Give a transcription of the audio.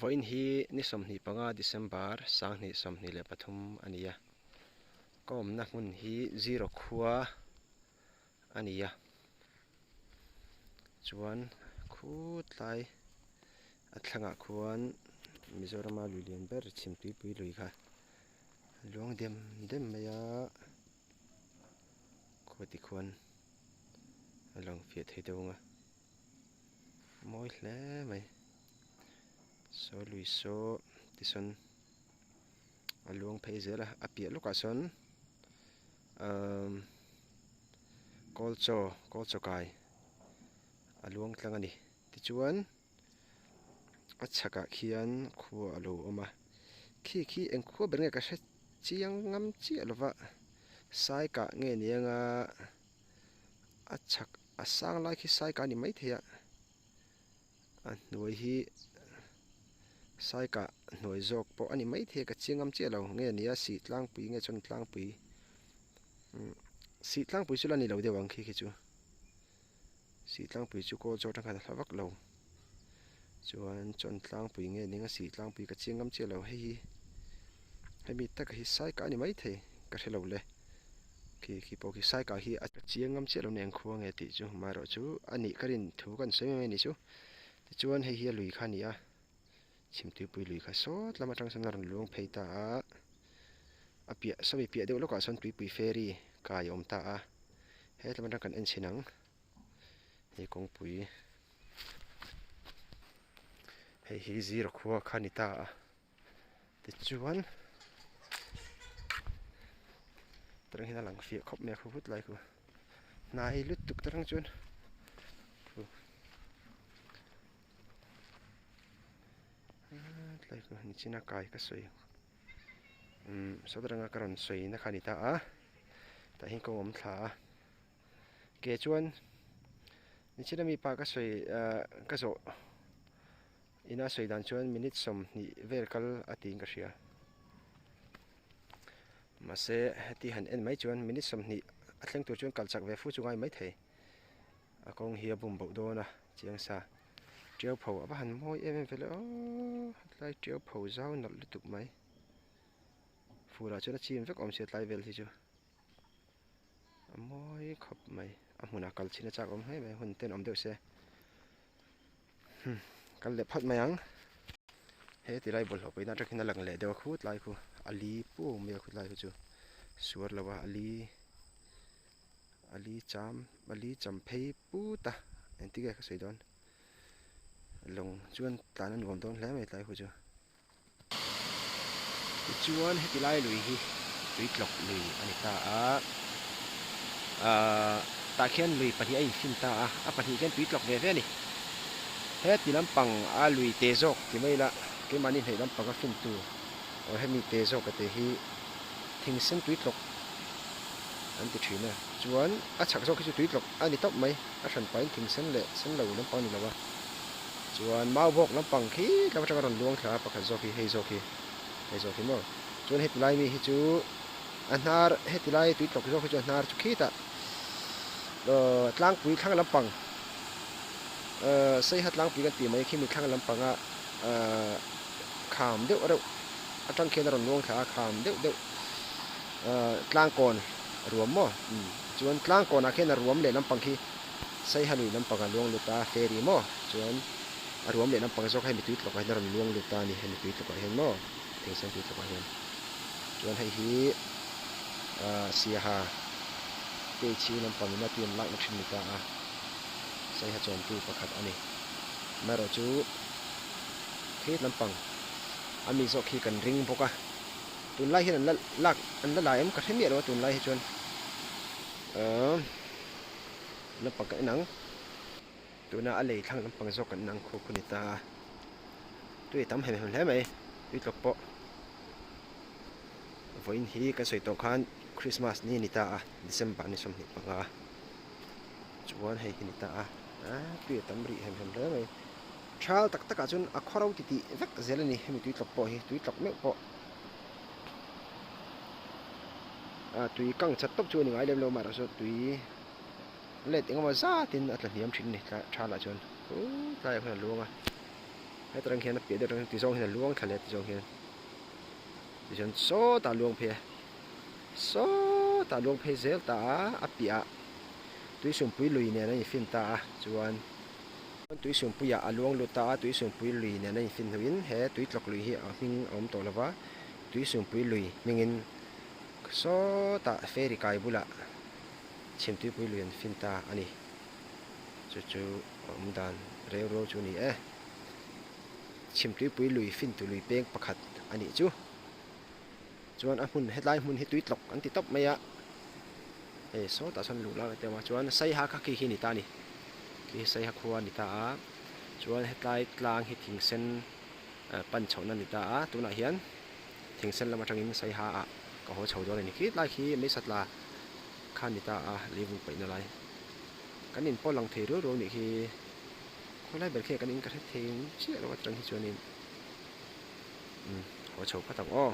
Vawiin hi ni 25 December 2023 a ni a, ka awmna hmun hi Ziro khua a ni a, chuan khutlai a thlangah khuan Mizorama lui lian ber Chhimtuipui lui kha a luang dem dem mai a, khaw tikhuan a lang fiah thei deuh ang a. Mawi hle mai. Saw lui saw tisawn a luang phei zel a, a piah lawkah sawn umm kawl chaw kawl chaw kai a luang tlang a ni. Tichuan a chhakah khian khua a lo awm a, khi khi eng khua ber nge ka hre chiang ngam chiah lova sai kah nge ni anga a chhak a sang lai khi sai kah a ni maithei a a hnuai hi sai kah hnuai zawk pawh a ni maithei a ka chiang ngam chiah lo nge ni a sih tlangpui nge chuan tlangpui umm sih tlangpui chu la ni lo deuh ang khi khi chu sih tlangpui chu kawl chaw atang khan a hla vak lo chuan chuan tlangpui nge ning a sih tlangpui ka chiang ngam chiah lo hei hi hemi taka hi sai kah a ni maithei ka hre lo le. Khi khi pawh khi sai kah hi a chiang ngam chiah lo nen khua nge tih chu amaherawh chu a nih ka rin thu kan sawi mai mai a nih chu. Tichuan hei hi a lui kha a ni a, chhimtuipui lui kha sawt lam atang sawn a rawn luang phei ta a, a piah sawmi piah deuh lawkah sawn tuipui ferry kai a awm ta a, hetlai atang kan en chhin ang hei kawngpui hei hi zero khua kha a ni ta a. Tichuan tarang hian a lang fiah khawp mai a khu vut lai khu hnai lutuk tarang chuan khu tlai khu nichina kai ka sawi umm saw taranga ka rawn sawi na kha a ni ta a tah hian kawng a awm thla a ke chuan nichina mi pa ka sawi ahh ka zawh. Ina sawi dan chuan minute 20 vel kal a tiin ka hria. Mahse heti han en mai chuan minute 20 a thleng tur chuan kal chak ve fu chu ngai mai thei. A kawng hi a bum boh dawn a chiang sa. Tiau pho a va han mawi em em ve le aw hetlai tiau pho zau nalh lutuk mai. Fur ah chuan a chim vek awm sia tlai vel hi chu. A mawi khawp mai. A hmunah kal chhin a chak awm hle mai hun ten awm deuh se. Kal leh phawt mai ang. He ti lai bawlhhlawh pawhin atang hian a lang leh deuh a khut lai khu a li pum mai a khut lai khu chu suar lo a a li a li cham a li cham phei put a engtin nge ka sawi dawn lawng chuan tlan a nuam dawn hle mai tlai khu chu. Tichuan heti lai lui hi tui tlawk lui a ni ta a, ahh tah khian lui pahnih a infin ta a, a pahnih khian tui tlawk ve ve a ni. Heti lampang a lui te zawk ti mai ila keimahni hnaih lampang a fin tu aw hemi te zawk a te hi thingsen tui tlawk an ti thin a, chuan a chhak zawk hi chu tui tlawk a ni tawp mai, a hran pahin thingsen leh sen lo lampang a ni lo a. Chuan mau bawk lampang khi tlem atanga rawn luang thla a pakhat zawk hi hei zawk hi hei zawk hi maw chuan heti lai mi hi chu a hnar heti lai tui tlawk zawk hi chu a hnar chu khitah aw tlangpui thlang lampang aw seiha tlangpui kan tih mai khi mi thlang lampanga aw kham deuh reuh atang khian a rawn luang thla a kham deuh deuh aw tlangkawn ruam maw chuan tlangkawnah khian a ruam leh lampang khi. Saiha lui lampang a luang lut a, ferry maw? Chuan a ruam leh lampang zawk hei mitui tlawkah hian a rawn luang lut a ni, hei mitui tlawkah hian maw? Thingsen tui tlawkah hian. Chuan hei hi ahh Siaha PHU lampang in a tui an lakna thin ni ta a, Saiha chawmtu pakhat a ni. Amaherawhchu khi lampang a mi zawk hi kan ring bawk a, tunlai hian an la lak an la la em ka hre miah lo a tunlai hi chuan ahh. Lampang kan en ang tuna a lei thlang lampang zawk kan en ang khu khu ni ta a tui a tam hem hem hle mai tui tlawk pawh vawiin hi kan sawi tawh khan Christmas ni a ni ta a December ni 25 chuan hei hi ni ta a tui a tam rih hem hem hle mai thal tak takah chuan a khaw ro titih vek zel a ni hemi tui tlawk pawh hi tui tlawk meuh pawh. Ah tui kang chat tawp chu a ni ngai lem lo mahrawh chu tui let engemaw zatin a tla hniam thin a ni tla tha lah chuan huh tlaiah khuan a luang a. Heta rang hian a piah deuh atang hian ti zawng hian a luang thla leh a ti zawng hian tichuan sawtah a luang phei a sawtah a luang phei zel ta a a piahah tuisumpui lui nen a infin ta a chuan tuisumpuiah a luang lut ta a tuisumpui lui nen a infin hnuin he tuitlawk lui hi a hming a awm tawh lo va tuisumpui lui hmingin sawtah ferry kai bulah chhimtuipui lui an fin ta a ni chu chu a awm dan reu reu chu a ni e. Chhimtuipui lui fintu lui peng pakhat a nih chu. Chuan a hmun hetlai hmun hi tui tlawk an ti tawp mai a. Hei sawtah sawn luh lai te a awm a chuan saiha kha khi khi a ni ta a ni. Khi hi saiha khua a ni ta a. Chuan hetlai tlang hi thingsen pan chhohna a ni ta a. Tunah hian thingsen lam atangin saiha ah ka haw chho dawn a ni. Khitlai khi meisatla kha a ni ta a leivung paihna lai. Kan inpawl ang thei rual rual nih khi. Khawlai ber khi kan in ka hre thei chiah lo atang hi chuanin umm haw chho phawt ang aw.